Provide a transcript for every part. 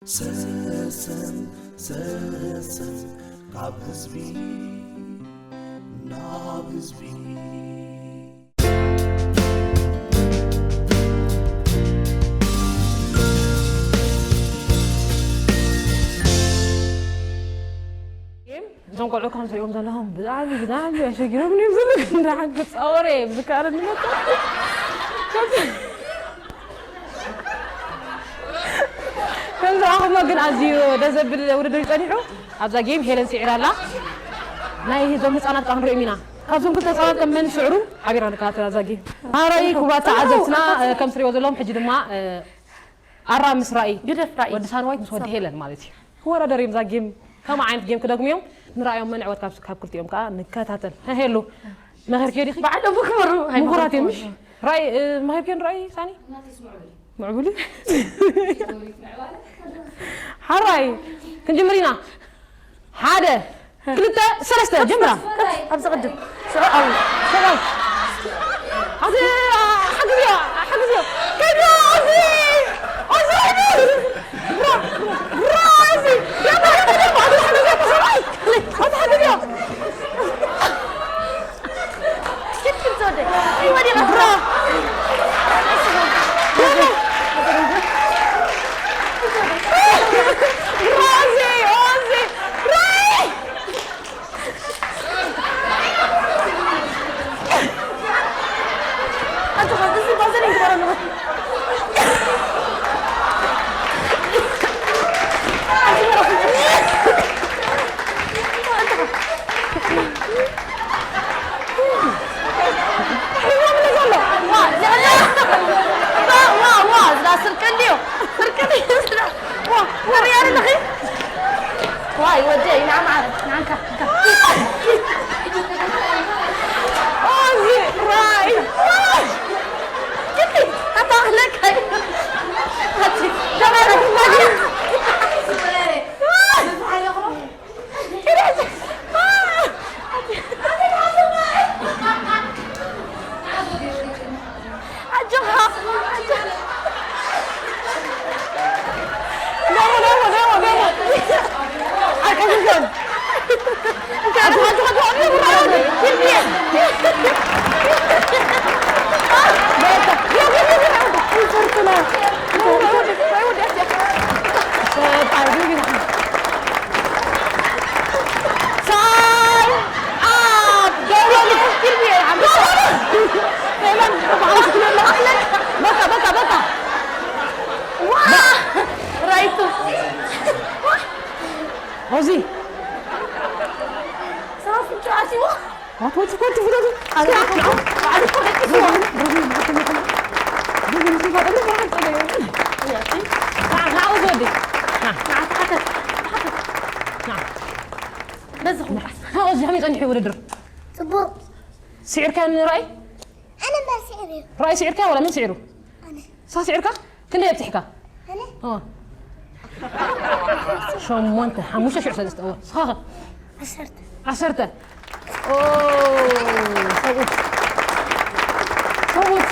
ሰሰን ሰሰን ካብ ህዝቢ ናብ ህዝቢ። እዞም ቆልዑ ከም ትሪእዎም ዘለኹም ብጣዕሚ ብጣዕሚ ኣሸጊሮም እዮም ዘለዉ። እንዳ ሓንቲ ፃወረ ብካረ ንመጣ ከም ዝረኣኹሞ ግን ኣዝዩ ደስ ዘብል ውድድር እዩ ጸኒሑ። ኣብዛ ጌም ሄለን ስዒራ ኣላ። ናይ እዞም ህፃናት ከዓ ክንሪኦም ኢና። ካብዞም ክልተ ህፃናት ከም መን ስዕሩ ሓቢርና ንከታተል ኣብዛ ጌም። ሃረይ ክቡራት ተዓዘብትና ከም ትሪእዎ ዘለኹም ሕጂ ድማ ኣራ ምስ ራኢ ግደፍ ራኢ። ወዲ ሳንዋይት ምስ ወዲ ሄለን ማለት እዩ። ክወዳደር እዮም እዛ ጌም። ከመ ዓይነት ጌም ክደግሙ እዮም ንራእዮም መን ዕወት ካብ ካብ ክልቲኦም ከዓ ንከታተል። ሄሉ መኸርክዮ ዲኺ? ባዕሎም ክመሩ ምሁራት እዮም ምሽ? ራእይ መኸርክዮ ንራእይ ሳኒ? ምዕቡል እዩ። ሓራይ ክንጅምር ኢና። ሓደ ክልተ ሰለስተ ጀምራ። ኣብዚ ቅድም ሽዑ ዓው ሰብኣይ ኣዚ ሓግዝዮ ሓግዝዮ ከይዶ ኣዚ ኣዚ ብራ ብራ ኣዚ ያባ ያባ ያባ ኣዚ ሓግዝዮ ሰብኣይ ኣዚ ሓግዝዮ ኪድ ኪድ ዘወደ ይወዲ ብራ ብራ ኣዚ ኣዚ ብራ ዋይ ወደይ ንዓ ማዓረ ንዓንካ ኣዚ ራእይ ኣታኽለካ ኣጆኻ ራይቱ ኦዚ ሰራፍ ጨዋቲዎ ዋት ወት ኮንት ፍለዱ በዚ ኸመይ ጸኒሑ ውድድር ጽቡቕ ስዒርካዮ ንራእይ ኣነ እምበር ስዒር እዩ ራእይ ስዒርካዮ ወላ መን ስዒሩ ኣነ ሳ ስዒርካ ክንደይ ኣብፂሕካ ኣነ ኦ። ሸሞንተ ሓሙሽተ ሽዑ ሰለስተ እወ ስኻኸ ዓሰርተ ዓሰርተ ኦ፣ ሰብኡት ሰብኡት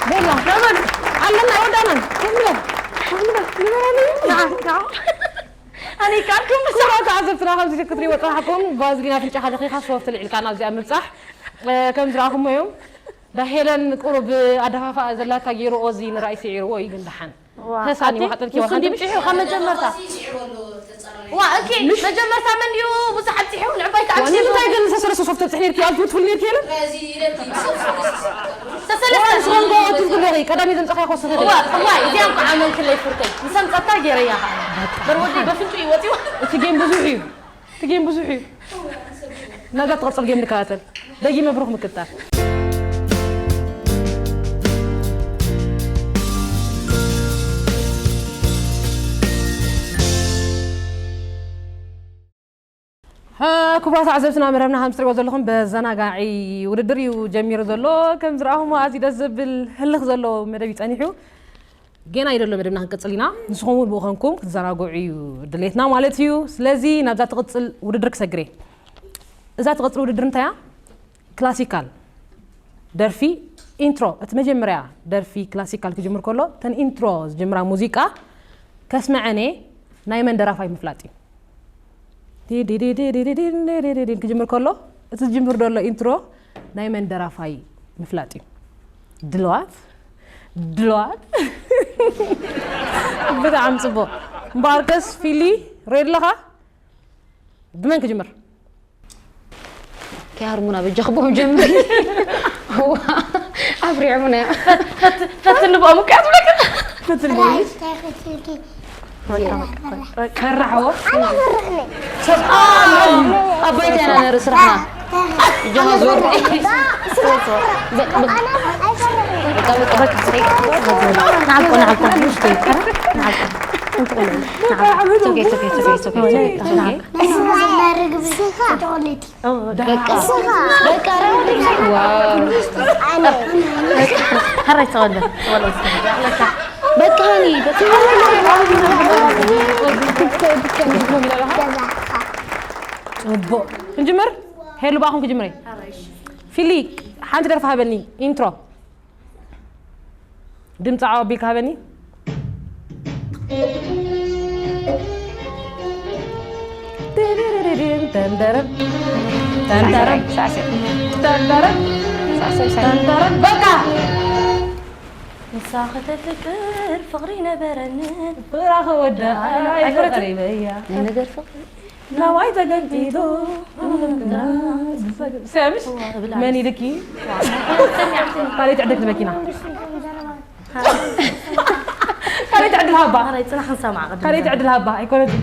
ቤላ ኣለና ኣይወዳእናን ኮፍ ንበል ኮፍ ንበል ንበል ኣነ ይካልኩም ኩቡራት ተዓዘብትና ከምዚ ክትሪእዎ ዝጸናሕኩም ቫዝሊን ኣፍንጫኻ ለኺኻ ሶፍት ልዒልካ ናብዚኣ ምብጻሕ እ፣ ከም ዝረኣኹሞ እዮም ዳ ሄለን ቁሩብ ኣደፋፍኣ ዘላታ ገይሩ ኦዚ ንራእይ ስዒርዎ እዩ ግን ደሓን ተሳኒ ኣቲ፣ ዋሓጠልኪ ንሱ እንዲ ብጽሑ ካብ መጀመርታ ዋ እኪ መጀመርታ መን ድዩ ብዙሕ ኣብፂሑ ንዕባይ ከዓ ንምንታይ ግን ሰለስተ ሶፍት ኣብፅሕ ነርኪ ኣብ ትውትፍል ነርኪ የለን ሰሰለስተ ንስኹም ጎ ትብሉ ኢኺ ቀዳሚ ዘምፀኻዮ ክወስኽ ኢኺ እዋ እዋይ እዚኣ እንኳ ኣመንክለይ ፍርተይ ምስ ኣምፀታ ገይረያ ከዓ በርወደይ በፍንጩ ይወፅዋ እቲ ጌም ብዙሕ እዩ እቲ ጌም ብዙሕ እዩ ናብዛ ትቕፅል ጌም ንከታተል ደጊመ ብሩኽ ምክትታል ክቡራት ተዓዘብትና መደብና ከም ትሪእዎ ዘለኹም በዘናጋዒ ውድድር እዩ ጀሚሩ ዘሎ ከም ዝረኣኹሞ ኣዝዩ ደስ ዘብል ህልኽ ዘለዎ መደብ እዩ ጸኒሑ ጌና እዩ ዘሎ መደብና ክንቅጽል ኢና ንስኹም እውን ብኡ ኮንኩም ክትዘናግዑ እዩ ድሌትና ማለት እዩ ስለዚ ናብዛ ትቕጽል ውድድር ክሰግር እየ እዛ ትቕጽል ውድድር እንታይ እያ ክላሲካል ደርፊ ኢንትሮ እቲ መጀመርያ ደርፊ ክላሲካል ክጅምር ከሎ ተን ኢንትሮ ዝጅምራ ሙዚቃ ከስመዐኔ ናይ መን ደራፋይ ምፍላጥ እዩ። ዲዲዲዲዲዲዲዲዲዲን ክጅምር ከሎ፣ እቲ ዝጅምር ዘሎ ኢንትሮ ናይ መን ደራፋይ ምፍላጥ እዩ። ድልዋት? ድልዋት? ብጣዕሚ ጽቡቕ። እምበኣርከስ ፊሊ፣ ሬድ ኣለኻ? ብመን ክጅምር? ከይሃርሙና በጃኹም ጀምሪ። እዋ፣ ኣፍሪዖምና እዮም። ፈት-፣ ፈት-፣ ፈትኒ ብኦም እኮ እያ ትብለካ። ፈትኒ ብኦም። ፈራሕዎ። ሰብ ኣባይታ ኢና ነርኢ ስራሕና። እጆኻ ዞር። በቃ፣ በቃ። በቃ፣ በቃ። ንዓልቆ፣ ንዓልቆ፣ ንዓልቆ። ንዓልቆ። It's okay, it's okay, it's okay, it's okay, it's okay, it's okay. በቃ። በቃ። ዋው። ሕራይ ተቐበል። በቃ፣ ሃኒ፣ በቃ። ጽቡቕ። ክንጅምር? ሄሉ፣ ብኣኹም ክጅምር እየ። ፊሊ፣ ሓንቲ ደርፊ ሃበኒ፣ ኢንትሮ። ድምፂ ዓው ኣቢልካ ሃበኒ። ተንደረብ፣ ተንደረብ፣ ተንደረብ፣ ተንደረብ። በቃ። ንሳ ከተፍቅር ፍቕሪ ነበረንን። ፍቕራ ከወዳ ኣይኮነትን። ናይ ነገር ፍቕሪ። ናባይ ተገንጢሉ። ሰምሽ? እዋ፣ እብላ መን ኣነስ። ኢልኪ? እዋ። ካልኣይቲ ዕድል ትበኪና። ካልኣይቲ ዕድል ሃባ። ኣረ፣ ጽናሕ ክንሰማዕ ቅድም ካልኣይቲ ዕድል ሃባ። ኣይኮነትን።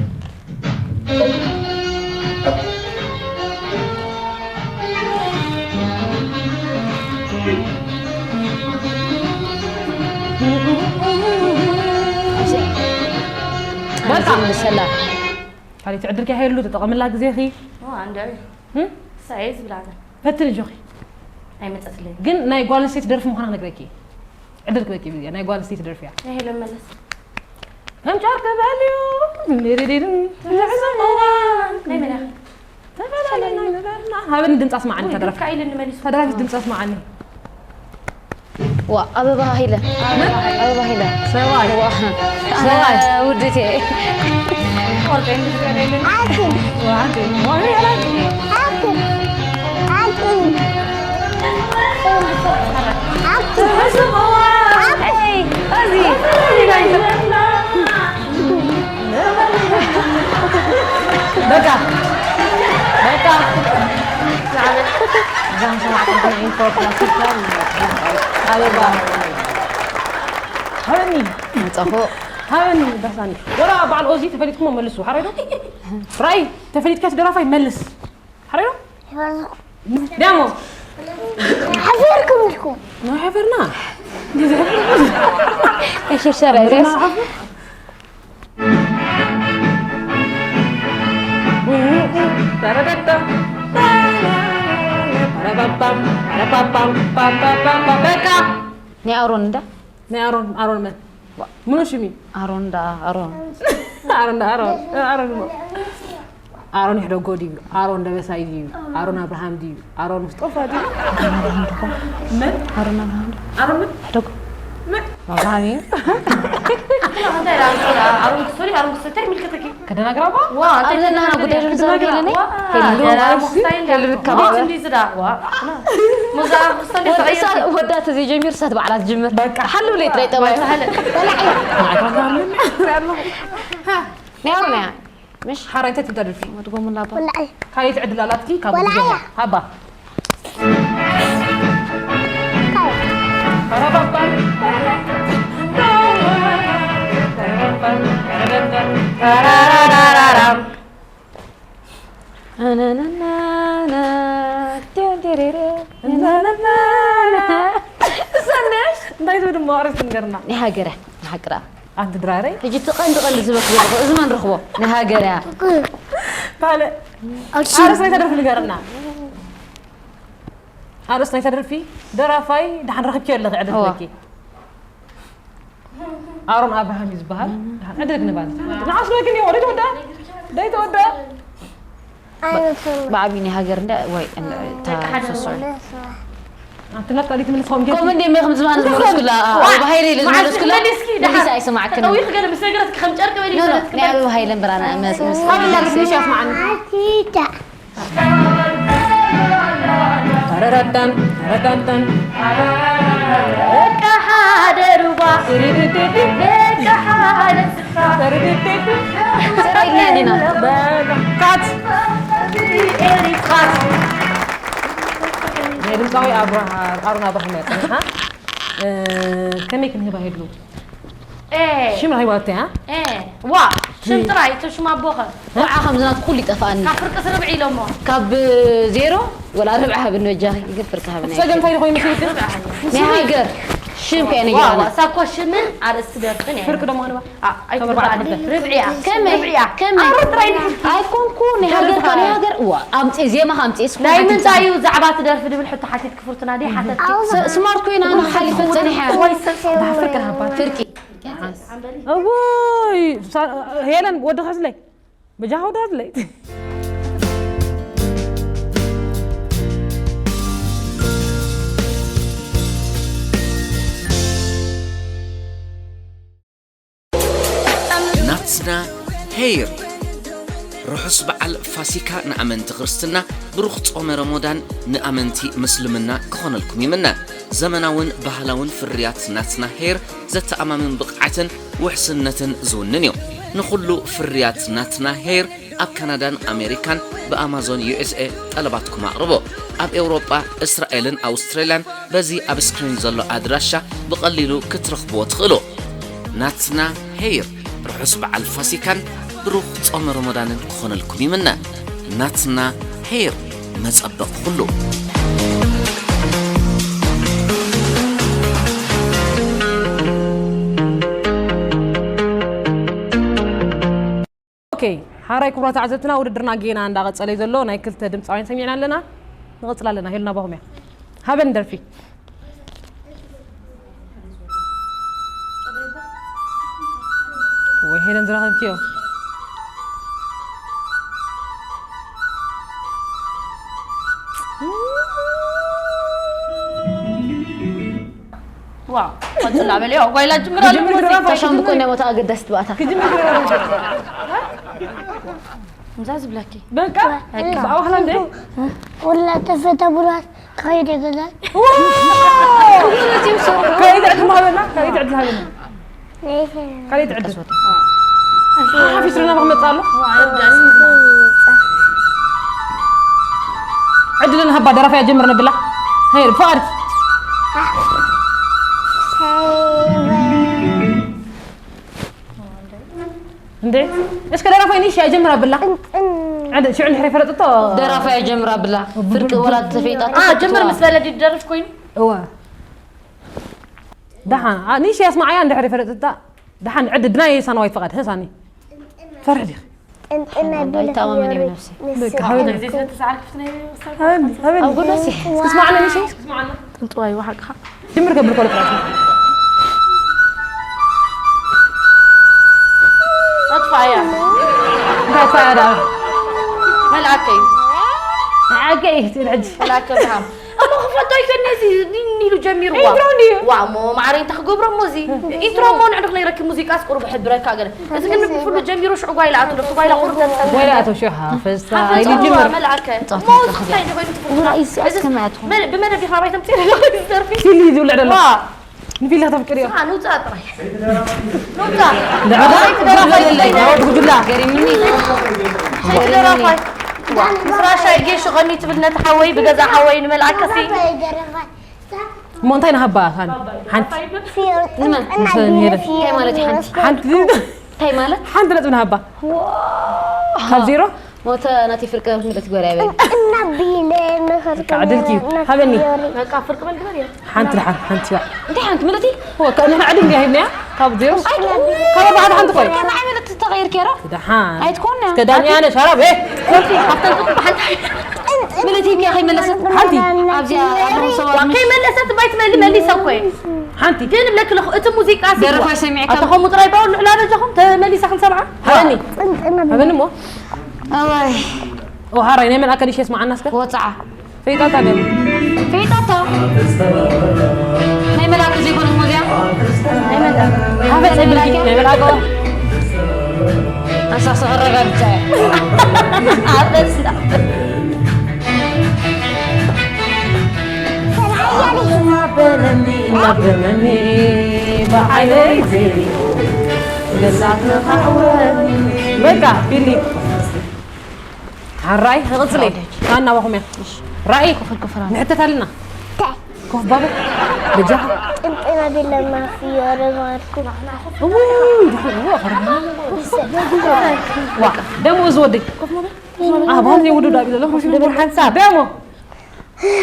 በቃ። ሰላም። ካልኣይቲ ዕድልኪ ሄሉ፣ ተጠቐምላ ግዜኺ። ዋ፣ እንድዒ። እም? ሳይ ዝብላና። ፈትኒ ኣጆኺ። ኣይመጸትለይ። ግን ናይ ጓል ኣንስተይቲ ደርፊ ምዃና ክነግረኪ። ዕድል ክበኪ ብዚኣ ናይ ጓል ኣንስተይቲ ደርፊ እያ። ናይ ሄለን መለስ። ከም ጫር ተባልዩ። ዲዲዲን። ናይ መን እያ? ተፈላለና ነበርና። ሃበኒ ድምጻ ስማዓኒ ወይ፣ ተደራፊ። ድካ ኢለ ንመሊሱ። ተደራፊ ድምጻ ስማዓኒ። ዋ፣ ኣበባ ሂለ። ኣበባ ሂለ። ሰብኣይ። ዋ። ሰብኣይ። ውድቴ። ቆርጠ እንድትገደልን። ኣክል። ዋ፣ ኣክል። ዋ፣ ኣክል። ኣክል። ኣክል። ኣክል። ኣይ፣ እዚ። በቃ። በቃ። እዛ ሰማዕታ ኢንትሮ ክላሲካል ኣበባ። ሃበኒ። መጻኹ። ሃበኒ በሳኒ። ወላ በዓል ኦዚ ተፈሊጥኩሞ መልሱ። ሓራይ ዶ? ራይ ተፈሊጥካ ደራፋይ መልስ። ሓራይ ዶ? ዳሞ። ሓፊርኩም ኢልኩም። ናይ ሓፈርና። እሺ፣ ሸረ፣ ሬስ። በቃ። ናይ ኣሮን እንዳ? ናይ ኣሮን፣ ኣሮን መን? ዋ። ምኑ ሽሚ? ኣሮን ዳ፣ ኣሮን። ኣሮን ዳ፣ ኣሮን። ኣሮን እሞ። ኣሮን ይሕደጎ ድዩ? ኣሮን ደበሳይ ድዩ? ኣሮን ኣብርሃም ድዩ? ኣሮን ምስጦፋ ድዩ? ኣሮን ኣብርሃም ድዩ? መን? ኣሮን ኣብርሃም ድዩ? ኣሮን መን? ይሕደጎ። መን? ኣብርሃም እዩ። እንታይ ኢላ ኣሮን ክሶ ድዩ? ኣሮን ክሶ እንታይ ይምልከተኪ? ከደናግራ እባ? ዋ፣ እንታይ ኣብዚ ናህና ጉዳይ ትደናግሪ? ዶ ንዛረብ ከደናግራ። የለኒ? ዋ፣ ሄሉ ደራሲ ሞክሲ፣ ስታይል ሄሉ ዳርቶ። ብከባበር። ሞክሲ እንዲዚ ዳ። ዋ፣ ና። ሙዛ ክስቶ እንዲዚ ወ-፣ እሳ ተቐየርኩ። ወዳ ተዘይጀሚር፣ እሳ ትበዓላ ትጅምር። በቃ። ሓሉ ብለይ ጥራይ ጠባይ። ወላ ሓለ። ወላ ሓለ። ናይ ኣሮንያ። ምሽ? ሓራይ እንታይ ትብዳ ደርፊ? መድጎሙላ ባ። ወላ ኣይ። ካልኣይቲ ዕድል ኣላትኪ፣ ካብ ወላ ግዜ ኣያ። ሃባ። ኣናናናና፣ ቴንቴሬሬ፣ ኣናናናና። ሰነሽ፣ እንታይ ትብል እሞ ኣርእስቲ ንገርና። ናይ ሃገረ፣ ናይ ሓቅራ። ኣንቲ ድራረይ? ሕጂ እቲ ቀንዲ ቀንዲ ዝበክ ዘለኹ፣ እዚ መን ረኽቦ? ናይ ሃገረ እያ። ካልእ። ኣክሽን። ኣርእስቲ ናይታ ደርፊ ንገርና። ኣርእስቲ ናይታ ደርፊ፣ ደራፋይ፣ ደሓን ረኺብኪዮ ኣለኺ፣ ዕድል እዋ። ትበኪ። ኣሮን ኣብርሃም እዩ ዝበሃል። ደሓን ዕድል ክንባል። ንዓስ በኪ እኒኦ፣ ደይ ተወድኣ? ደይ ተወድኣ? ኣይመስለንን። ብዓብዪ ናይ ሃገር እንዳ፣ ወይ፣ እንዳ፣ እታ ደቂ ሓደ so sorry። ኣንተ ናት ቃሊት ምን ጾም ጌት ከምኡ እንደ መኸም ዝባን ዝመለስኩላ፣ ኣበባ ሃይለ ኢለ ዝመለስኩላ፣ መሊስኪ፣ ደሓር። መሊሳ ኣይሰማዕክን። ተጠዊኺ ገለ ምስ ነገረትኪ ከም ጨርቂ በሊ ናይ ይውሰድ። ኣበባ ሃይለን ብራና መስ-፣ ምስ-፣ ካብ እንዳርክ ምሽ ኣስማዓኒ። ኣቲታ። ተረዳን፣ ተረዳን። በቃ ሓደ ሩባ፣ በቃ ሓደ ስፍራ። ጽረኛ ዲና። በቃ፣ ካት። ኤሪትራ። ናይ ድምፃዊ ኣብርሃ-፣ ኣሮን ኣብርሃም እያ ጸኒሓ። እ፣ ከመይ ክንህባ የድሉ? ኤ። ሽም ረኺባቶ እያ? ኤ። ዋ፣ ሽም ጥራይ፣ እቶ ሽም ኣቦኸ? ወዓ ከም ዝናት ኩሉ ይጠፍኣኒ። ካብ ፍርቅስ ርብዒ ኢሎሞ። ካብ ዜሮ ወላ ርብዒ ሃብኒ በጃኺ፣ ግን ፍርቂ ሃብኒ። ጸገም እንታይ ኮይኑ መስልኪ? ርብዒ ሃብኒ። ናይ ሃገር ሽም ከ እያ ዋ፣ ነጊራና። ዋ፣ እሳ እኮ ሽምን ኣርእስቲ ደርፍን እያ። ፍርቂ ደሞ ንባ? ኣ፣ ኣይትግባእ። ከም ኣርባዕተ ርብዒ እያ። ከመይ? ርብዒ እያ። ከመይ? ኣሮ ጥራይ ነይ። ኣይኮንኩ፣ ናይ ሃገር ከ፣ ናይ ሃገር። ዋ፣ ኣምጽእ ዜማ ከ ኣምጽእ እስኩ ናይ ሓቲት ምንታይ እዩ ዛዕባ እቲ ደርፊ ድብል ሕቶ ሓቲትኪ ፍርቱና ድይ ሓተትኪ? ስ-፣ ስማርት ኮይና ኣነ ሓሊፈ ጸኒሐ። ወይ ሰብ ፍርቂ ሃባ። ፍርቂ። እውይ፣ ሳ-፣ ሄለን ወዲ ኸስለይ። በጃኻ ወዲ ኸስለይ። ናትና ሄይር። ርሑስ በዓል ፋሲካ ንኣመንቲ ክርስትና፣ ብሩኽ ጾመ ረሞዳን ንኣመንቲ ምስልምና ክኾነልኩም ይምነ። ዘመናውን ባህላውን ፍርያት ናትና ሄይር ዘተኣማምን ብቕዓትን ውሕስነትን ዝውንን እዩ። ንኹሉ ፍርያት ናትና ሄይር ኣብ ካናዳን ኣሜሪካን ብኣማዞን ዩ ኤስ ኤ ጠለባትኩም ኣቕርቡ። ኣብ ኤውሮጳ፣ እስራኤልን ኣውስትራልያን በዚ ኣብ ስክሪን ዘሎ ኣድራሻ ብቐሊሉ ክትረኽብዎ ትኽእሉ። ናትና ሄይር፣ ርሑስ በዓል ፋሲካን ብሩኽ ጾመ ረመዳንን ክኾነልኩም ይምነ። ናትና ሄይር፣ መጸበቕ ኩሉ። ኦኬ፣ ሓራይ ክቡራት ተዓዘብትና፣ ውድድርና ጌና እንዳቐጸለ እዩ ዘሎ። ናይ ክልተ ድምጻውያን ሰሚዕና ኣለና። ንቐጽል ኣለና። ሄሉ ናባኹም እያ። ሃበን ደርፊ። ወይ ሄለን ዝረኸብክዮ። ዋው፣ ቆጽላ በልዮ፣ ጓይላ ጅምር ኣሎ። ክጅምር ድራፋ፣ ተሻምብኮ ክጅምር። ናይ ቦታ ኣገዳሲት ባእታ። ክጅምር ድራፋ። እዛ ዝብለኪ። በቃ፣ በቃ። ብኣዋህላ እንዴ? ወላ ተፈተ ብሏት፣ ከይደ ገዛ። ዋው! ከይደ ዕድል ሃበና፣ ከይደ ዕድል ሃበና። ካልእ ትዕድል። ሓፊስና ንኽመጽእ ኣሎ። ዕድልን ሃባ ደራፋይ ጀምር ነብላ። ሄይ፣ ብፍቓድኪ። እንዴ፣ እስከ ደራፋይ ንሽ ጀምር ኣብላ። ዕድ፣ ሽዑ እንድሕር ፈለጥቶ። ደራፋይ ጀምር ኣብላ። ፍርቂ ወላ ተፈይጣ ኣ፣ ጀምር ምስ በለ ድደርፍ ኮይኑ። እወ። ደሓን፣ ኣ፣ ንእሽተይ ኣስማዓያ እንድሕር ፈለጥታ፣ ደሓን ዕድድ ናይ ሳንዋይት ፍቓድ፣ ህሳኒ። ፈርሒ ዲኺ? ጥንጥን ኣቢለ ኣይተኣማመን እየ ክብሎ ብነፍሰይ። ንስኻ በቃ፣ ሃበኒ። ግዜ ስለ ተሳዕርክፍቲ ናይ ሃበኒ፣ ሃበኒ። ኣብ ጎና እስኪ፣ እስኪ ስማዕና ንእሽተይ፣ እስኪ ስማዕና። ጥንጥዋይ፣ ሓቅኻ። ጅምር ከብል ኮሎ ጥራይ። ኣጥፋእያ። እንታይ ኣጥፋእያ ደኣ? መልኣከይ። መልኣከይ፣ ትብል ሕጂ። መልኣከ ብርሃን። እሞ ክፈልጦ ይከኒ እዚ ኒን ኢሉ ጀሚርዋ። ኢንትሮ እንድዩ። ዋ፣ እሞ ማዕረ እንታይ ክገብሮ እሞ እዚ? ኢንትሮ እሞ ንዕድኽ ነይረኪ ሙዚቃስ ቁሩብ ሕድረካ ገለ። እዚ ግን ብፍሉ ጀሚሩ ሽዑ ጓይላ ኣትሎ፣ ሽዑ ጓይላ ቁሩብ ተንጸል። ጓይላ ኣቶ ሽሃ፣ ፈስታ፣ ሓንሳብ ኢሉ ጅምር። መልኣከ። ጻወት እሞ መጻወት። እንታይ ደኾይኑ ትፍሉ? ውራ፣ ኢስ-፣ ኣስከማያት። መን-፣ ብመደብ ዲኻ ባይ ተምጽእ ደኾይኑ ዝደርፊ? ፊሊ ዝብልዕ ደሎ። ዋ። ንፊሊ ከተፍቅርዮ። ስማ፣ ንውጻእ ጥራይ። ንውጻእ። ንዕዳ ደራፋይ ጉጅላ ለለይ፣ ናይ ወዲ ጉጅላ። ገሪምኒ። ሸይቲ ደራፋይ። ምስ ራሻይ ጌሹ ቐኒ ትብል ነቲ ሓወይ፣ ብገዛ ሓወይ ንመልኣከሲ። እሞ እንታይ ንሃባ፣ ሳኒ? ሓንቲ። ንመን? ምስ ሄለን። እንታይ ማለት ሓንቲ? ሓንቲ። እንታይ ማለት? ሓንቲ ነጥቢ ንሃባ። ካብ ዜሮ? ሞተ ናተይ ፍርቂ ምልእቲ ጓል እያ በይ። እናቢለ ምኽር በቃ፣ ዕድልኪ እዩ። ሃበኒ። በቃ፣ ፍርቂ በል ግበር እያ። ሓንቲ ደሓን፣ ሓንቲ እያ። እንታይ ሓንቲ ምልእቲ? እወ፣ ካብ ንሕና ዕድል እንዲያ ሂብናያ? ካብ ዜሮ? ኣይትኮን። ካብ ኣርባዕተ ሓንቲ ኮይና። ከመይ ዓይነት ተቐይር ኬራ? ደሓን። ኣይትኮን። እስከ ዳንያነ ሸራብ፣ ኤ! ኮፊ፣ ካብተን ጥቁ ሓንቲ። ምልእቲ እንዲያ ከይመለሰት? ሓንቲ። ኣብዚኣ ኣብ ሩም ሰው ዋ፣ ከይመለሰት ባይት መሊ-፣ መሊሰ እኮ እየ። ሓንቲ። ግን እብለኪ ኣለኹ፣ እቲ ሙዚቃ ሲ-፣ ደረፋይ ሰሚዕካ? ኣታ ከምኡ ጥራይ ባው ልዕላ በጃኹም ተመሊሳ ክንሰምዓ? ሃበኒ። ጥንጥን ኣቢለ። ሃበኒ እሞ። ኣዋይ። ኦ፣ ሃራይ፣ ናይ መልኣከ ድሽ የስምዓና እስከ? ወጽዓ። ፈይጣታ ደም። ፈይጣታ? ናይ መልኣክ ዘይኮነ እሞ እዚኣ? ናይ መልኣክ። ሓፈ ጸብልኪ፣ ናይ መልኣክ። ኣሳሰ ኣረጋግጸ። ኣበስ። በቃ ፊሊ። ሓራይ ክቕጽል እየ። ኣናባኹም እያ። ራእይ። ኮፈል ኮፈል። ንሕተት ኣለና። ኮፍ ባበ። በጃኻ። ጥንጥና ቢለማ ፍዮረ ማርኩ። እውይ፣ ድሕሪ እዎ፣ ፈርሃና። ዋ፣ ደሞ እዚ ወደይ። ኣባን የውዱ ዳቢ ዘሎ፣ ደሞ ሓንሳብ። ደሞ።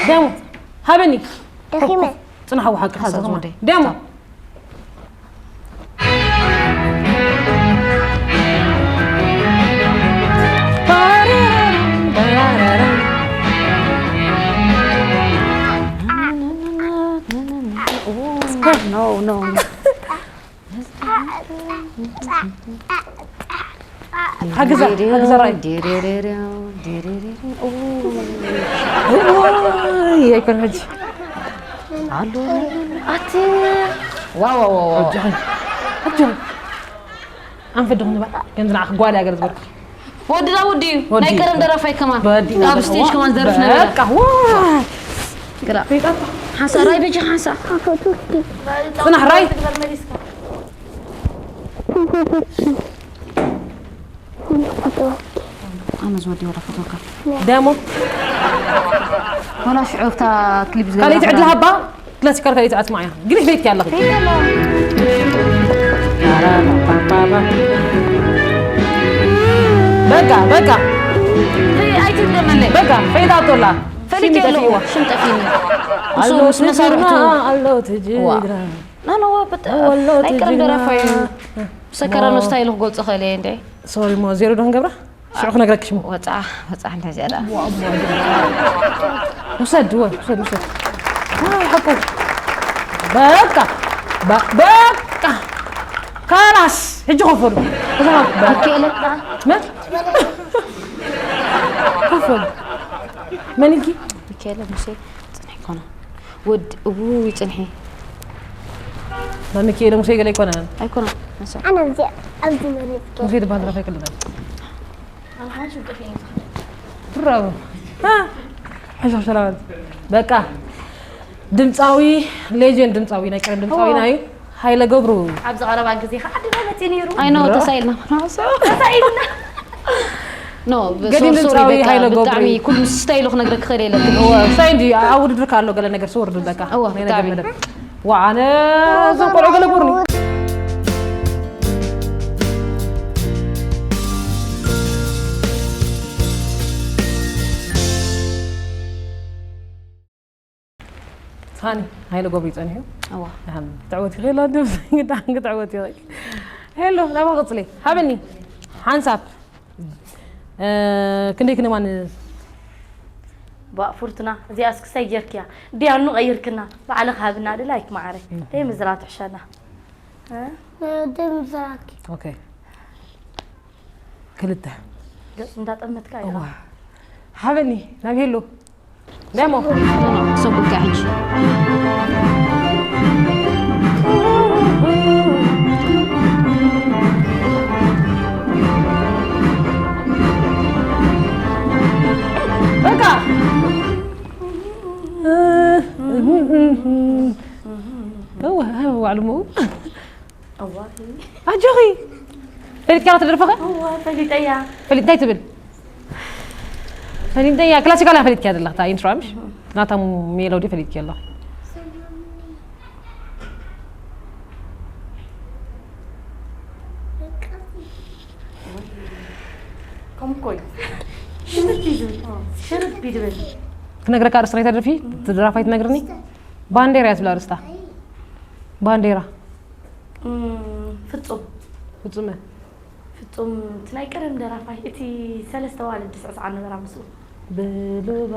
ደሞ። ሃበኒ። ደኺመ። ጽናሕ፣ ሓቂ ሓንሳብ ዝኸማ። ወደይ። ደሞ። No, no, no. ሓግዛ፣ ሓግዛ ራእይ። ዲሪሪሪው፣ ዲሪሪሪው። ኡይ፣ ኣይኮን ሕጂ። ኣሎ፣ ኣቲ። ዋው፣ ዋው፣ ዋው፣ ዋው። ሕጂ፣ ሕጂ። ኣንፈት ዶ ክንበል? ከምዚ ንዓኺ ጓል እያ ገለ ዝበልኩ። ወዲ ዳውድ ድዩ? ወዲ። ናይ ቀደም ደራፋይ ከማን። ወዲ። ኣብ ስቴጅ ከማን ዝደርፍ ነበረ። በቃ፣ ዋ። ግራ። ፈይጣታ። ሓንሳ፣ ራይ በጃ ሓንሳ። ጽናሕ፣ ራይ። ኣነ ዝወዲ ወላ ፈቶካ። ደሞ። ወላ ሽዑ ኣብታ ክሊፕ ዝገበራ ካልኣይቲ ዕድል ከላ። ሃባ፣ ክላሲካል ካልኣይቲ ኣስማዕያ። ግን ይፈይትኪ ኣለኺ። በቃ፣ በቃ። ፈይ-፣ ኣይትግደመለይ። በቃ፣ ፈይዳ ኣቶላ። ፈሊጥ ሽም ኣለዎ፣ ጠፊእዋ። ሽም ጠፊእኒ። ኣሎ እሱ ምስ መሳርሕቱ። ትጅግና፣ ኣሎ ዋ። ትጅግና። ና፣ ና፣ ዋ፣ ብጣ-፣ ኣሎ ናይ ቀደም ትጅግና። ደራፋይ እዩ። ሰከራኖ ስታይል ክገልጾ ኸእል እየ እንዴ? ሶሪ፣ እሞ ዜሮ ዶ ክንገብራ? ሽዑ ክነግረኪ ሽሙ። ወጻ፣ ወጻ እንዳ ዚያዳ። ውሰድ፣ ወ-፣ ውሰድ፣ ውሰድ። ዋይ፣ ሓቁ። በቃ፣ በ-፣ በቃ። ካላስ፣ ሕጂ ኮፈሉ። እዛ በቃ። ሚካኤል። መን? ኮፈሉ። መን ኢልኪ? ሚካኤል ሙሴ ጽንሒ ኮነ። ወድ-፣ እውይ፣ ጽንሒ። መን ሚካኤል ሙሴ ገለ ኣይኮነን። ኣይኮነን። መሰ-፣ ኣነ ኣብዚ፣ ኣብዚ መሬት ሙሴ ዝበሃል ደራፋይ ክልል። ብራቮ። ሃ? ሓሻ ሰላማት። በቃ። ድምፃዊ፣ ሌጀንድ ድምፃዊ፣ ናይ ቀደም ድምፃዊና እዩ። ሃይለ ገብሩ። ኣብዚ ቀረባ ግዜ ከዓ ዓድና መፅዩ ነይሩ። ኣይ ኖ፣ ብራቮ። ተሳኢልና። ተሳኢልና። ኖ፣ ገዲም ሶሪ፣ ሶሪ፣ ድምፃዊ በቃ፣ ሃይለ ገብሩ ብጣዕሚ እዩ። ኩሉ ምስ ስታይሉ ክነግረክ ክኽእል የለን። እወ፣ ሳይንዲ፣ ኣብ ውድድር ከ ኣሎ ገለ ነገር ስውር ብል በቃ። እወ፣ ናይ ነገር ብጣዕሚ። መደብ። ዋዓነ እዞም ቆልዑ ገለ ቡርኒ። ሳኒ፣ ሃይለ ገብሩ ይጸንሑ። እዋ። ደሓን ክትዕወት ይኽእል፣ ደሓን ክትዕወት ይኽእል። ሄሎ፣ ናብኣ ቀጽሊ። ሃበኒ። ሓንሳብ። እ፣ ክንደይ ክንማን ባእ ፍርቱና፣ እዚኣ እስክስታይ ጌርክያ። ዲያኑ ቀይርክና። ባዕልኽ ሃብና፣ ድላይክ ማዓረይ። እም። ደይ ምዝራ ትሕሸና። እ? ደይ ምዝራኪ። ኦኬ። ክልተ። ገጽ እንዳጠመትካ እዋ። ኢኻ። ሃበኒ፣ ናብ ሄሎ። ደሞ። ሰጉልካ ሕጂ። በቃ። እዋ፣ እዋ፣ ባዕሉ እሞ። እዋይ። ኣጆኺ። ፈሊጥካ ትደርፍኸ? እዋ፣ ፈሊጠያ። ፈሊጥካ ትብል? ፈሊጠያ። ክላሲካል ፈሊጥካ ዘለኻ፣ እታ ኢንትሮ ምሽ? ናታ ሜሎዲ ፈሊጥካ ኣለኻ። ከምኡ እኮ እዩ። ሽርብ እዩ ዝብል። ሽርብ እዩ ዝብል። ክነግረካ ኣርእስታ ናይታ ደርፊ? እቲ ደራፋይ ትነግርኒ? ባንዴራ እያ ትብላ ኣርእስታ። ባንዴራ። እም፣ ፍጹም። ፍጹመ። ፍጹም፣ እቲ ናይ ቀደም ደራፋይ፣ እቲ ሰለስተ ኣዋልድ ዝስዕስዓ ነበራ ምስኡ። ብሉባ።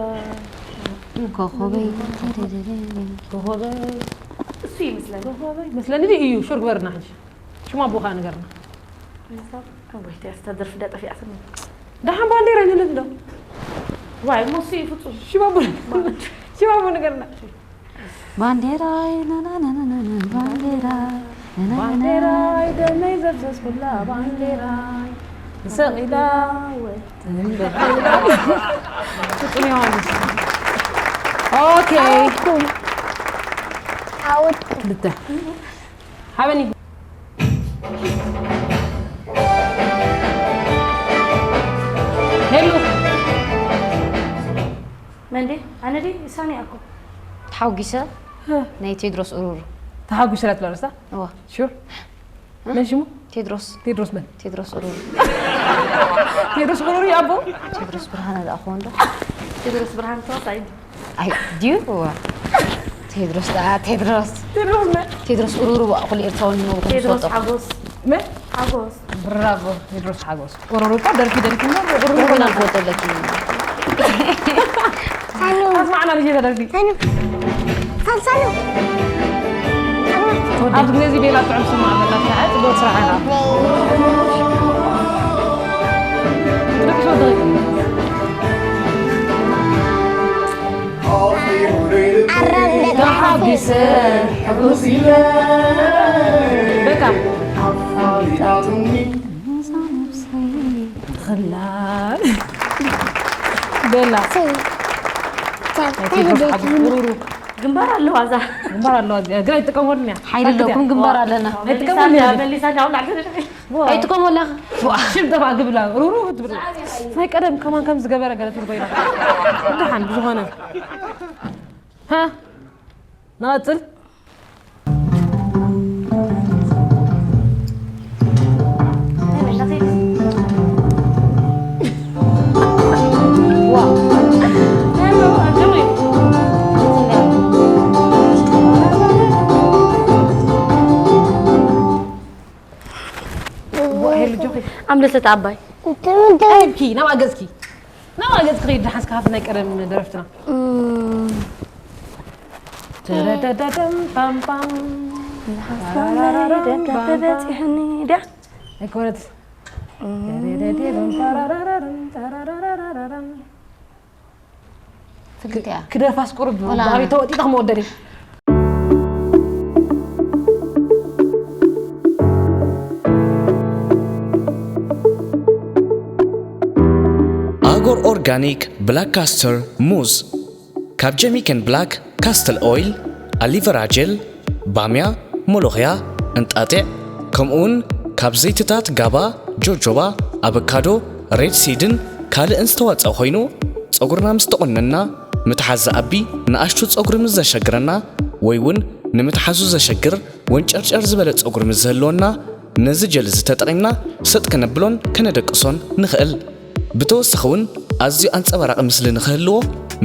ኮኾበይ። ኮኾበይ። እሱ ይመስለኒ። ኮኾበይ። መስለኒ ድዩ እዩ? ሹር ግበርና ሕጂ። ሽሙ ኣቦኻ ንገርና። ሓንሳብ፣ እወይ፣ ተይ፣ ኣስታ ደርፊ ዳ ጠፊኣትኒ። ደሓን ባንዴራ ይንልት ዶ? ዋይ፣ ሞሲ ፍጹም። ሽባቡ፣ ሽባቡ ነገርና። ባንዴራይ፣ ናናናናና፣ ባንዴራይ፣ ናናናና። ባንዴራይ፣ ደመይ ዘፍሰስኩላ ባንዴራይ። ተሰቒላ፣ ፍጹም ዮሃንስ። ኦኬ። ዓወት። ክልተ። ሃበኒ። ሄሉ። መን ድየ? ኣነ ድየ? ኢሳኒ እያ እኮ። ተሓጒሰ እ። ናይ ቴድሮስ እሩሩ። ተሓጒሰ ኢላ ትብላ ርእሳ? እዋ። ሹር? እ? መን ሽሙ? ቴድሮስ። ቴድሮስ መን? ቴድሮስ እሩሩ። ቴድሮስ እሩሩ እዩ ኣቦ? ቴድሮስ ብርሃነ ደኣ ክኾን ዶ? ቴድሮስ ብርሃነ ተዋሳኢ። ኣይ፣ ድዩ? እዋ። ቴድሮስ ደኣ፣ ቴድሮስ። ቴድሮስ መን? ቴድሮስ እሩሩ በኣ፣ ኩሉ ኤርትራዊ ንነብሩ ከም ቴድሮስ ዝፈልጦ። ሓጎስ። መን? ሓጎስ። ብራቮ፣ ቴድሮስ ሓጎስ። እሩሩ እኮ ደርፊ ደሪፉ እምበር፣ እሩሩ ደርፊ እኮ ናት። ናት ትፈልጦ ኣለኪ። ኣስማዕና ልጄ፣ እዛ ደርፊ። ሳኑ። ሳልሳኑ። ኣብዚ ግዜ እዚ ቤላ ጥዑም ስማዕ በላ፣ ሰዓት ጽቡቕ ስራሕ ኢኻ። ደቂ ሰው ደቂ። ዓራም ደቂ ተሓጒሰ፣ ሕጉስ ኢለ። በቃ። ኣፋሊጣትኒ። ነዛ ነብሰይ። ትኽላል። ቤላ። ሰይ። ናይ ቴድሮስ ሓጎስ ቁሩሩ። ግንባር ኣለዋ እዛ። ግንባር ኣለዋ እዚኣ፣ ግን ኣይትጥቀመሉን እያ። ሓይሊ ኣለኩም፣ ግንባር ኣለና። ኣይትጥቀመሉን እያ። መሊሳ እንዳውላ ኣይትጥቀመላ። ሽም ጠፋ ግብላ፣ ሩሩ ትብል። ናይ ቀደም ከማን ከም ዝገበረ ገለ ትብል ኮይና። ደሓን ብዝኾነ። ሃ? ንቐጽል። ኣምለሰት ኣባይ። ኣይብኪ፣ ናብኣ ገጽኪ። ናብኣ ገጽኪ ኺድ፣ ደሓንስ ካብ ናይ ቀደም ደረፍትና። እም። ተረደደደም ፓም ፓም። ዝሓስባ ናይ ደብዳበ በጺሕኒ ድያ? ኣይኮነት። እም። ተረደደደም ፓራራራም ታራራራራም። ክደርፋስ ቁሩብ ወላ ብኣበይ ኣነ። ተወጢጠ ክመወደደ። ኣጎር ኦርጋኒክ ብላክ ካስተር ሙዝ፣ ካብ ጀሚከን ብላክ ካስትል ኦይል፣ ኣሊቨራ ጀል፣ ባምያ፣ ሞሎኽያ፣ እንጣጢዕ፣ ከምኡውን ካብ ዘይትታት ጋባ፣ ጆጆባ፣ ኣበካዶ፣ ሬድ ሲድን ካልእን ዝተዋጸኣ ኮይኑ፣ ጸጉርና ምስ ተቖነና፣ ምትሓዝ ዝኣቢ ንኣሽቱ ጸጉሪ ምስ ዘሸግረና፣ ወይ እውን ንምትሓዙ ዘሸግር ወንጨርጨር ዝበለ ጸጉሪ ምስ ዝህልወና፣ ነዚ ጀል እዚ ተጠቒምና ሰጥ ከነብሎን ከነደቅሶን ንኽእል። ብተወሳኺ እውን ኣዝዩ ኣንጸባራቒ ምስሊ ንኽህልዎ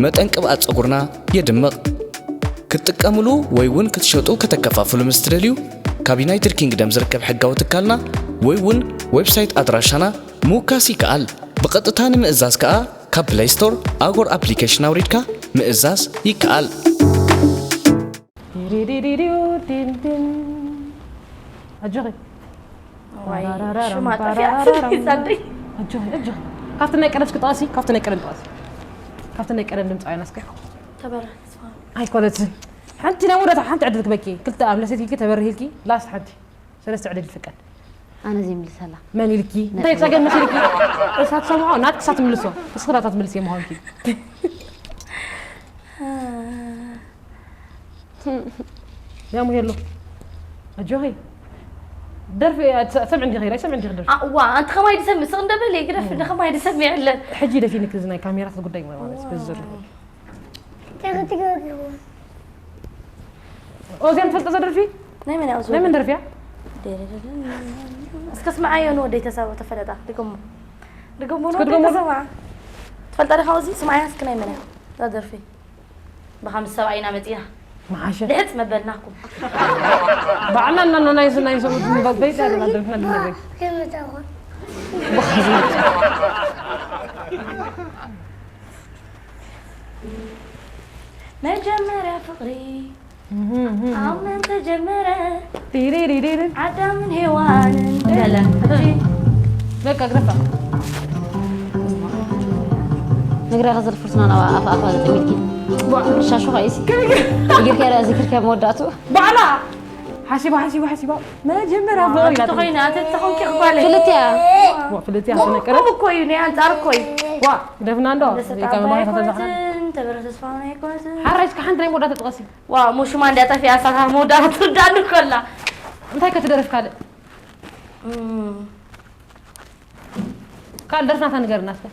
መጠን ቅብኣት ጸጉርና የድምቕ። ክትጥቀምሉ ወይ እውን ክትሸጡ ከተከፋፍሉ ምስ ትደልዩ፣ ካብ ዩናይትድ ኪንግደም ዝርከብ ሕጋዊ ትካልና ወይ እውን ዌብሳይት ኣድራሻና ምውካስ ይከኣል። ብቐጥታ ንምእዛዝ ከኣ ካብ ፕለይ ስቶር ኣጎር ኣፕሊኬሽን ኣውሪድካ ምእዛዝ ይከኣል። ዲዲዲዲው ዲን ዲን። ኣጆኺ። ዋይ፣ ሽማ ጠፊኣ። ኣጆኺ፣ ኣጆኺ። ካብቲ ናይ ቀደም እስኪ ጠቐሲ፣ ካብቲ ናይ ቀደም ጠቐሲ። ካብቲ ናይ ቀደም ድምፃውያን እስኪ። ተበረ ተስፋ። ኣይኮነትን። ሓንቲ ናይ መወዳእታ ሓንቲ ዕድል ክበኪ። ክልተ ኣምለሰት ኢልኪ፣ ተበርህ ኢልኪ፣ ላስት ሓንቲ። ሰለስተ ዕድል ይፍቀድ። ኣነ ዘይምልሰላ። መን ኢልኪ? ነጥቢ። እንታይ ጸገም መሲልኪ? እሳ ትሰምዖ፣ ናትኪ እሳ ትምልሶ። እስኺ ናታ ትምልሲ ምዃንኪ። ያ ሙሄሎ። ኣጆኺ። ደርፊ፣ ኣት-፣ ሰምዒ እንዲኺ፣ ኣይሰምዒ እንዲኺ ደርፊ። ኣ፣ ዋ፣ ኣንቲ ከማይ ድሰምዕ፣ ስቕ እንደበለ፣ ግደፍ፣ እም። ንኸማይ ድሰምዕ የለን። ሕጂ ደፊንክ እዚ ናይ ካሜራታት ጉዳይ ማለት፣ ማለት፣ በዚ ዘሎ። ኦዚያን ትፈልጦ እዛ ደርፊ? ናይ መን እያ ኦዚያን? ናይ መን ደርፊ እያ? እስከ ስምዓዮ ንወደይ ተሰ-፣ ተፈለጣ። ድገሞ። ድገሞ እስከ ንወደይ ድገሞ። ተሰምዓ። ትፈልጣ ዲኻ ኦዚ? ስምዓያ እስኪ ናይ መን እያ እዛ ደርፊ? ብኻ ምስ ሰብኣይና መጺና። መሓሸ። ልሕጽ መበልናኩም። ባዕልና እና ናይ ዝ-፣ ናይ ሰብኡት ንበልበይ ጻ ደርፍና ድነበይ። መጀመርያ ፍቕሪ ኣብ መን ተጀመረ? ዲሪሪሪሪ። ኣዳምን ሄዋንን በለ። ሕጂ በቃ ግረፋ። እግራ ከዘልፍርትና ናብ ኣፍ ኣፋ ገጠሚልኪ። ሻሹ ኸይሲ። እግርካ ዳ ዝክርካ መወዳቱ። ባዕላ! ሓሲባ፣ ሓሲባ፣ ሓሲባ። መጀመርያ ፍቕሪ ኣቲ ናት። ተኾይና፣ ኣቲ ተኾንኪ ጓለይ። ክልቲያ። ዋ፣ ፍልጥያ ተነቀረ። እኮ እዩ፣ ናይ ኣንጻር እኮ እዩ። ዋ፣ ደፍና እንዶ። ደሰታ ይጋመ ማለት ኣባይ ተዛሓ። ኣይኮነትን፣ ተበረ ተስፋ ኣይኮነትን። ሓራይ እስከ ሓንቲ ናይ መወዳእታ ጥቐሲ። ዋ፣ ሙሽማ እንድያ ጠፊኣ፣ እሳታ መወዳእታ ትርዳእኒ እኮ ኣላ። እንታይ ከትደርፍ ካልእ? እም። ካልእ ደርፍናታ ንገርና እስከ።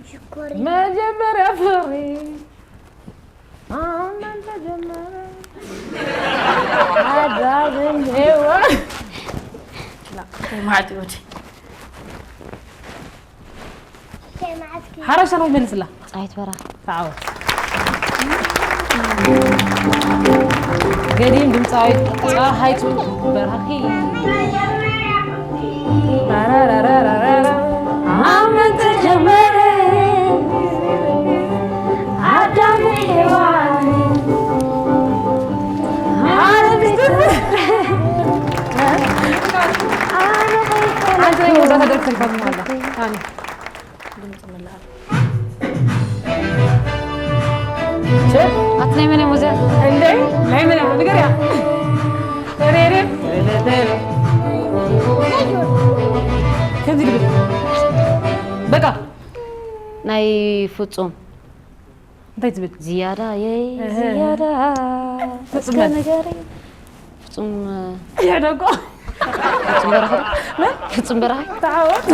ሽኮሪ። መጀመርያ ፍቕሪ ኣመን ተጀመረ። ኣዳም ሄዋን። ላ፣ ከይ መዓልቲ ወዲ። ሓራይ ሰነው መልስላ። ፀሓይት በራ። ተዓወት። ገዲም ድምፃዊት ፀሃይቱ በራኺ። ኣመን ተጀመረ ኣዳም ሄዋን። ሓንቲ ናይ መወዳእታ ደርፊ ተሪፋትኩም ኣላ። ታኒ። ድምፂ ምልኣል። ሸ-፣ ኣቲ ናይ መን እያ ሙዚያ? እንደ ናይ መን እያ? ንገርያ። ተሬሬ። ከምዚ ድብል። በቃ። ናይ ፍጹም። እንታይ ትብል? ዝያዳ የይ እህ። ዝያዳ ፍጹም እስከ በል። ንገሪ። ፍጹም፣ ይዕደጎ። ፍጹም በራኺ? መን? ፍጹም በራኺ? ተዓወት።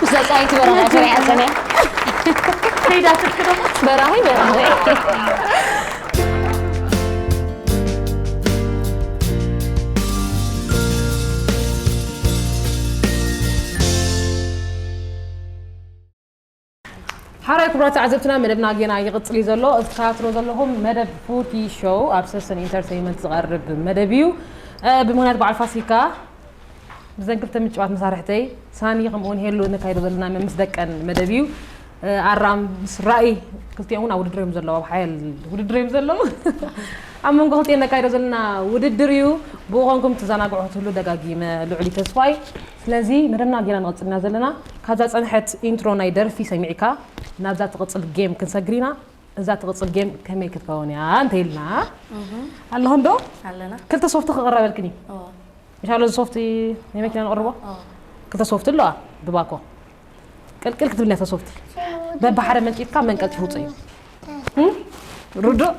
ምስ ጸሓይቱ በራኺ፣ ፍሬ ሓሰንያ። ከይዳ ትክዶ። በራኺ፣ በራኺ። ሓራይ ክቡራት ተዓዘብትና፣ መደብና ጌና ይቕጽል እዩ ዘሎ። እዚ ትከታተሎ ዘለኹም መደብ ፉቲ ሾው ኣብ ሰሰን ኢንተርቴይንመንት ዝቐርብ መደብ እዩ። እ፣ ብምኽንያት በዓል ፋሲካ፣ ብዘን ክልተ ምጭዋት መሳርሕተይ፣ ሳኒ ከምኡውን ሄሉ ነካይዶ ዘለና መምስ ደቀን መደብ እዩ። እ፣ ኣራም ምስ ራእይ ክልቲኦም እውን ኣብ ውድድር እዮም ዘለዉ፣ ኣብ ሓያል ውድድር እዮም ዘለዉ። ኣብ መንጎ ክልቲኦም ነካይዶ ዘለና ውድድር እዩ። ብኡ ኾንኩም ትዘናግዑ ክትህሉ ደጋጊመ ልዑል እዩ ተስፋይ። ስለዚ መደብና ጌና ንቐጽል ኢና ዘለና። ካብዛ ጸንሐት ኢንትሮ ናይ ደርፊ ሰሚዕካ ናብዛ ትቕጽል ጌም ክንሰግር ኢና። እዛ ትቕጽል ጌም ከመይ ክትከውን እያ እንተ ኢልና፣ እህ። ኣለኹም ዶ? ኣለና። ክልተ ሶፍቲ ክቕረበልክን እዩ። ኦ። ኢንሻላህ፣ እዚ ሶፍቲ ናይ መኪና ንቕርቦ? ኦ። ክልተ ሶፍቲ ኣለዋ፣ ብባኮ። ቅልቅል ክትብል እያ እታ ሶፍቲ። በብሓደ መንጪትካ መንቀልጢ ውፅእ እዩ። እም? ርዱእ?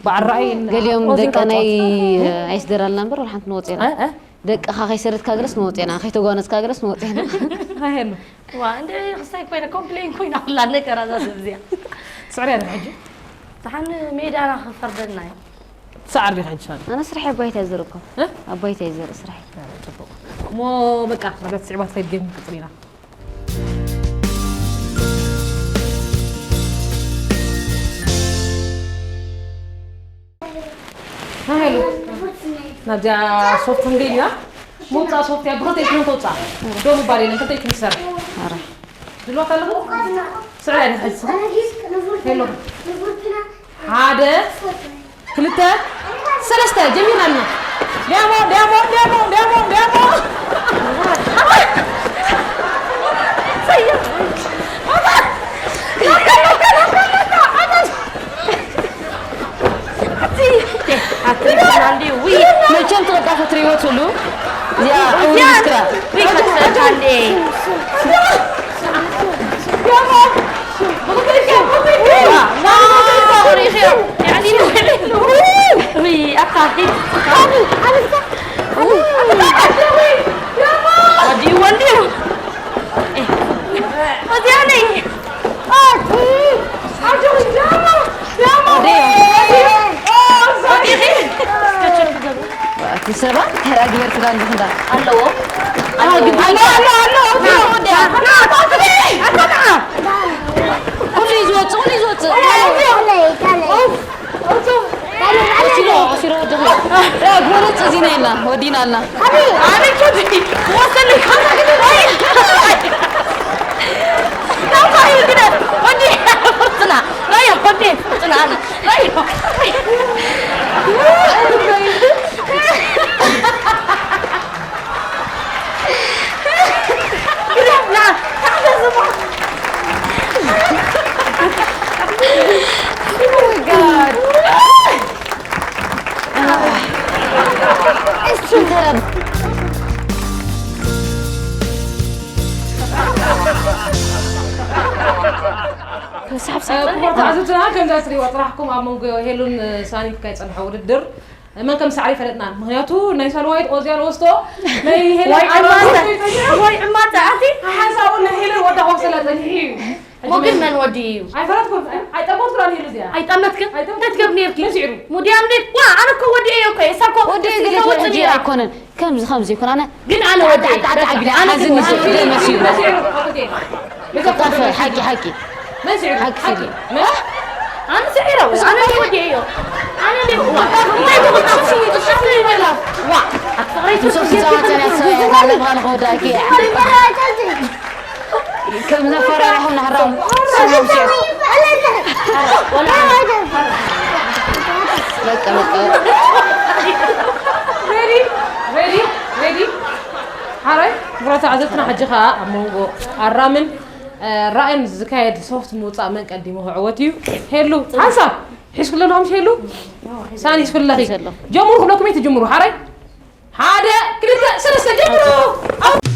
በዓል ራእይ እና-፣ ገሊኦም ኦዚ ደቀ ናይ ተዋፅኦ። ኣይስደራልና እምበር፣ ወላ ሓንቲ ንወፅኤና። እ? እ? ደቅኻ ከይሰደድካ ገለስ ንወፅኤና፣ ከይተጓነፅካ ገለስ ንወፅኤና። ሃይ ሄሉ። ዋ፣ እንደ ክስታይ ኮይነ፣ ኮምፕሌን ኮይና ኩላ ነገር ኣዛ ሰብ እዚኣ። ትስዕሪ ኣለኺ ሕጂ? ደሓን ሜዳና ክፈርደልና እዩ። ትስዓሪ ዲኺ ሕጂ ሳኒ? ኣነ ስራሕ ኣብ ባይታ ይዘር እኮ። እ? ኣብ ባይታ ይዘር ስራሕ። እ፣ ጽቡቕ። እሞ በቃ፣ ናብዛ ትስዕባ ትኸይድ ጌም ክንቅጽል ኢና። ሃይ ሄሉ። ናብዚኣ ሶፍት ክንደይ ኢና? ምውጻእ ሶፍት እያ፣ ብኽልተ ኢድኩም ተውጻእ። ደው ምባል የለን፣ ክልተ ኢድኩም ትሰርሕ። ኧረ። ድልዋት ኣለኹም? ስዕል ኣይነት ሕጂ ስኻ? ሄሎ። ሓደ፣ ክልተ፣ ሰለስተ፣ ጀሚርና ኣለና። ዲያሞ፣ ዲያሞ፣ ዲያሞ፣ ዲያሞ፣ ዲያሞ። መቸም ትቕጣ ክትሪእዎ ትሉ እዚኣ እዚኣ ዕውር ምስክራ። ወይ ከትፈልካ እንዴ? እቲ ሰባት ተራ ግበር ትላል እንዳ ኣለዎ። ኣዎ፣ ግን ኣሎ፣ ኣሎ፣ ኣሎ፣ ኣሎ። ና፣ ና፣ ና፣ ና። ኩሉ እዩ ዝወፅእ፣ ኩሉ እዩ ዝወፅእ። ኡፍ፣ ኡፍ። ወሲዶ፣ ወሲዶ ወደኹ። እ፣ ጎረፅ እዚና ኢልና፣ ወዲና ኣልና። ኣነ ቹዲ፣ ወሰኒ፣ ካታ ግዲ፣ ወይ። ካታ እዩ ግደ፣ ወዲ፣ ፍርትና፣ ራያ፣ ወዲ፣ ፍርትና፣ ኣነ፣ ራያ። ክቡር ተዓዘብትና፣ ከምዛ ትሪእዋ ጥራሕኩም ኣብ መንጎ ሄሉን ሳኒን ክካየድ ዝጸንሐ ውድድር መን ከም ዝሰዓረ ኣይፈለጥናን። ምኽንያቱ ናይ ሳልዋይት ኦዝያን ወስቶ ናይ ሄለን ወይ ዕማተ፣ ዓራት ወይ ዕማተ ኣቲ ሓሳቡ ናይ ሄለን ወዳ ሆሰላ ጸኒሑ እዩ። ሞግን መን ወዲ እዩ? ኣይፈለጥኩን፣ ኣይጠመትኩን ኣነ ሄሉ እዚኣ። ኣይጠመትክን? ኣይጠመትክን። እንታይ ትገብሪ ነርኪ? መሲዕሩ። ሙድያም ነይ-፣ ዋ፣ ኣነ እኮ ወዲ እየ እኮ፣ እሳ እኮ ወዲ እየ ገለ ትለውጥ ትወጂ ነይራ። ኣይኮነን። ከምዚ፣ ከምዚ ይኮን ኣነ ግዲ ኣነ ወደይ። ኣነ ወደይ። ኣነ ወደይ። ክጠፍእ፣ ሓቂ፣ ሓቂ። ሓቂ፣ ሓቂ። ኣነ ስዒረ፣ ኣነ ወደይ እዮ። ኣነ ደይ፣ ዋ። እንታይ ትብሉ? ሽፍሽፍ ይበላ። ዋ፣ ኣትፈቕረይ ምስኡ ትብሉ ትጻወተን እያ፣ ትብሉ። ሰ-፣ ባለብኻ ንኽወዳእኪ እያ። ከም ዘፈራርሑና ሕራም ሰላም ሲዑ። በቃ፣ በቃ። ሬዲ፣ ሬዲ፣ ሬዲ። ሓራይ፣ ክቡራት ተዓዘብትና፣ ሕጂ ኸኣ ኣብ መንጎ ኣራምን፣ እ፣ ራእን ዝካየድ ሶፍት ምውጻእ መን ቀዲሙ ክዕወት እዩ። ሄሉ፣ ሓንሳብ ሒዝክለኹም ሄሉ? ሳኒ ሒዝክለኺ። ጀምሩ ክብለኩም እየ፣ ትጅምሩ። ሓራይ፣ ሓደ፣ ክልተ፣ ሰለስተ፣ ጀምሩ።